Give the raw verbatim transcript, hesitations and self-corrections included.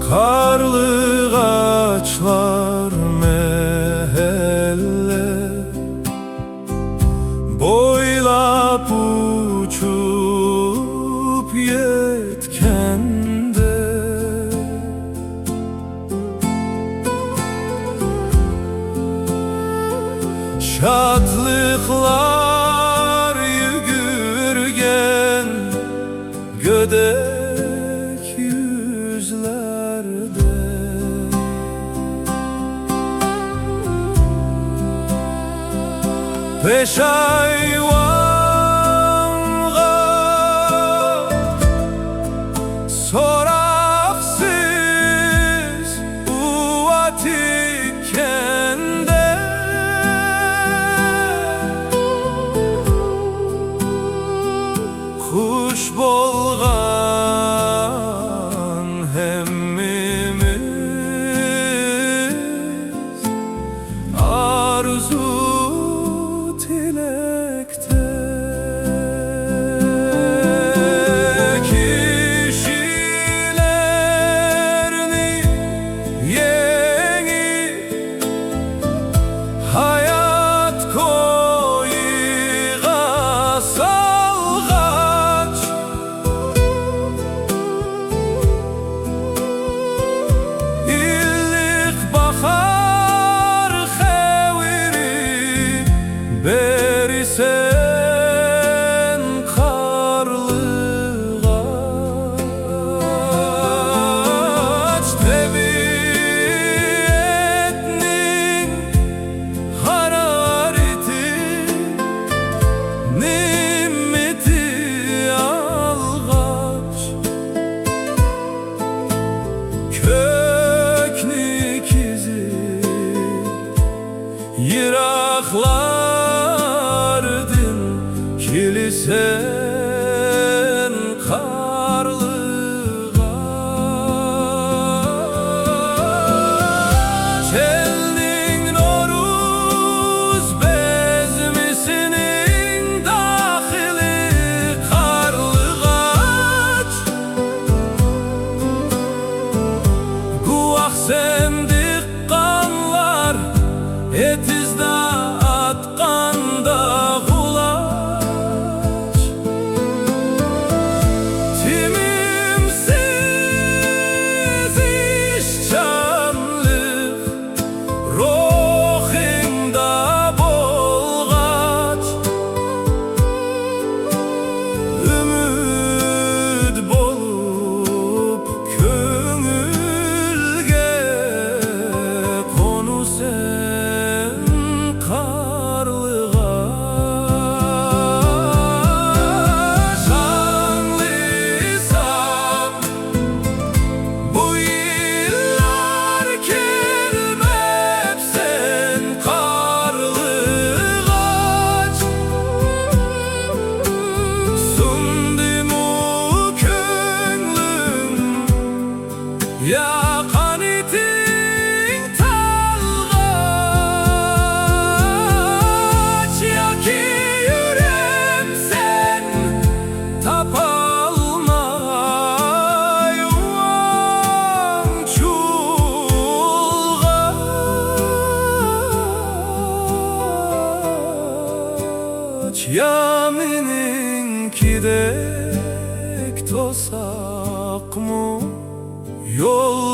قارلىغاچلار مەھەللە بويلاپ ئۇچۇپ يەتكەندە، شادلىقلار يۈگۈرگەن گۆدەك يۈزلەردە، پېشايۋانغا سوراقسىز ئۇۋا تىككەندە، خۇش بولغان ھەممىمىز ئارزۇ تىلەكتە. كىشىلەرنى يېڭىپ ھايات كويىغا سالغاچ، ئىللىق باھار خەۋىرى بېرىسەن قارلىغاچ. تەبىئەتنىڭ ھارارىتى، نېمىتى ئالغاچ، كۆكنى كېزىپ يىراقلاردىن كېلىسەن قارلىغاچ. چۆلنىڭ نورۇز بەزمىسىنىڭ داخىلى قارلىغاچ. گۇۋاھسەن دېھقانلار ئېتىزدا ئاتقاندا غۇلاچ. تىنىمسىز ئىشچانلىق روھۇڭدا بولغاچ، ئۈمىد بولۇپ كۆڭۈلگە قونىسەن قارلىغاچ. ئاڭلىسام، بۇ يىللار كەلمەپسەن قارلىغاچ. سۇندىمۇ كۆڭلۈڭ يا قانىتىڭ تالغاچ، ياكى يۈرەمسەن تاپالماي ۋاڭ چۇلغاچ، يا مېنىڭكىدەك توساقمۇ يول